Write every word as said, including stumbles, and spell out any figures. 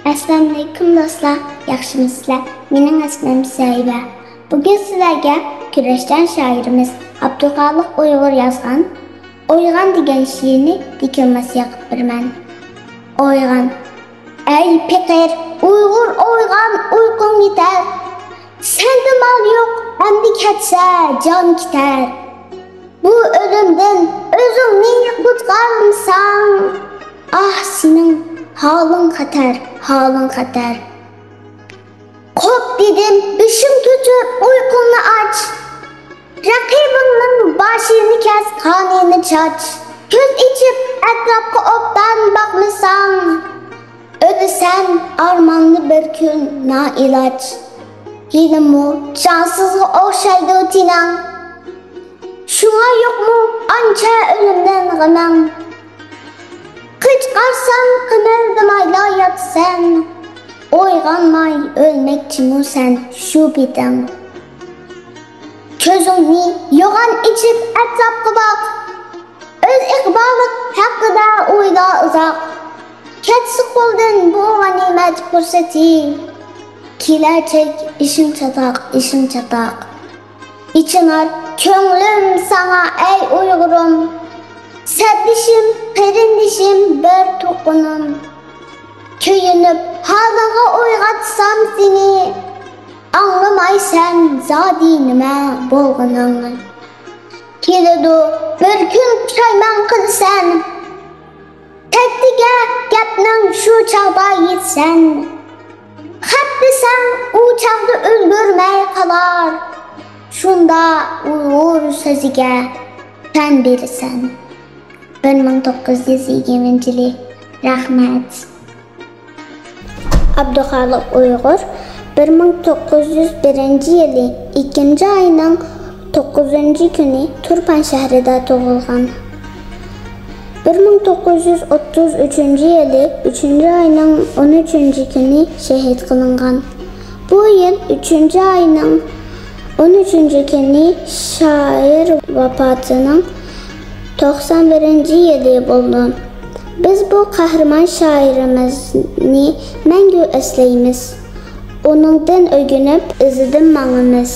ئەسسالامۇئەلەيكۇم دوستلار، ياخشىمۇسىلەر؟ مېنىڭ ئىسمىم سەھىبە. بۈگۈن سىلەرگە كۈرەشچان شائىرىمىز ئابدۇخالىق ئۇيغۇر يازغان «ئويغان» دېگەن شېئىرنى دېكلاماتسىيە قىلىپ بېرىمەن. ئويغان. ئەي پېقىر ئۇيغۇر ئويغان، ئۇيقۇڭ يېتەر. سەندە مال يوق، ئەمدى كەتسە جان كېتەر. بۇ ئۆلۈمدىن ئۆزۈڭنى قۇتقارمىساڭ، ئاھ، سېنىڭ ھالىڭ خەتەر، ھالىڭ خەتەر. قوپ دېدىم، بېشىڭ كۆتۈر، ئۇيقۇڭنى ئاچ. رەقىبىڭنىڭ باشىنى كەس، قانىنى چاچ. كۆز ئېچىپ ئەتراپقا ئوبدان باقمىساڭ، ئۆلىسەن ئارماندا بىر كۈن نائىلاج. ھېلىمۇ جانسىزغا ئوخشايدۇ تېنىڭ. شۇڭا يوقمۇ ئانچە ئۆلۈمدىن غېمىڭ؟ قىچقارسام قىمىلدىمايلا ياتىسەن. ئويغانماي ئۆلمەكچىمۇ سەن شۇ پېتىڭ؟ كۆزۈڭنى يوغان ئېچىپ ئەتراپقا باق. ئۆز ئىقبالىڭ ھەققىدە ئويلا ئۇزاق. كەتسە قولدىن بۇ غەنىيمەت پۇرسىتى. كېلەچەك ئىشىڭ چاتاق، ئىشىڭ چاتاق. ئېچىنار كۆڭلۈم ساڭا، ئەي ئۇيغۇرۇم. سەپدىشىم، قېرىندىشىم، بىر تۇغقىنىم. كۆيۈنۈپ ھالىڭغا ئويغاتسام سېنى، ئاڭلىمايسەن زادى نېمە بولغىنىڭنى. كېلىدۇ بىر كۈن پۇشايمان قىلىسەن. تەكتىگە گەپنىڭ شۇ چاغدا يېتىسەن. خەپ دېسەڭ ئۇ چاغدا ئۈلگۈرمەي قالار. شۇندا ئۇيغۇر سۆزىگە تەن بېرىسەن. بىر مىڭ توققۇز يۈز يىگىرمىنچى يىلى. رەھمەت. ئابدۇخالىق ئۇيغۇر بىر مىڭ توققۇز يۈز بىرىنچى يىلى ئىككىنچى ئاينىڭ توققۇزىنچى كۈنى تۇرپان شەھىرىدە تۇغۇلغان. بىر مىڭ توققۇز يۈز ئوتتۇز ئۈچىنچى يىلى ئۈچىنچى ئاينىڭ ئون ئۈچىنچى كۈنى شېھىت قىلىنغان. بۇ يىل ئۈچىنچى ئاينىڭ ئون ئۈچىنچى كۈنى شائىر ۋاپاتىنىڭ توقسان بىرىنچى يىلى بولىدۇ. بىز بۇ قەھرىمان شائىرىمىزنى مەڭگۈ ئەسلەيمىز. ئۇنىڭدىن ئۆگىنىپ، ئىزىدىن ماڭىمىز.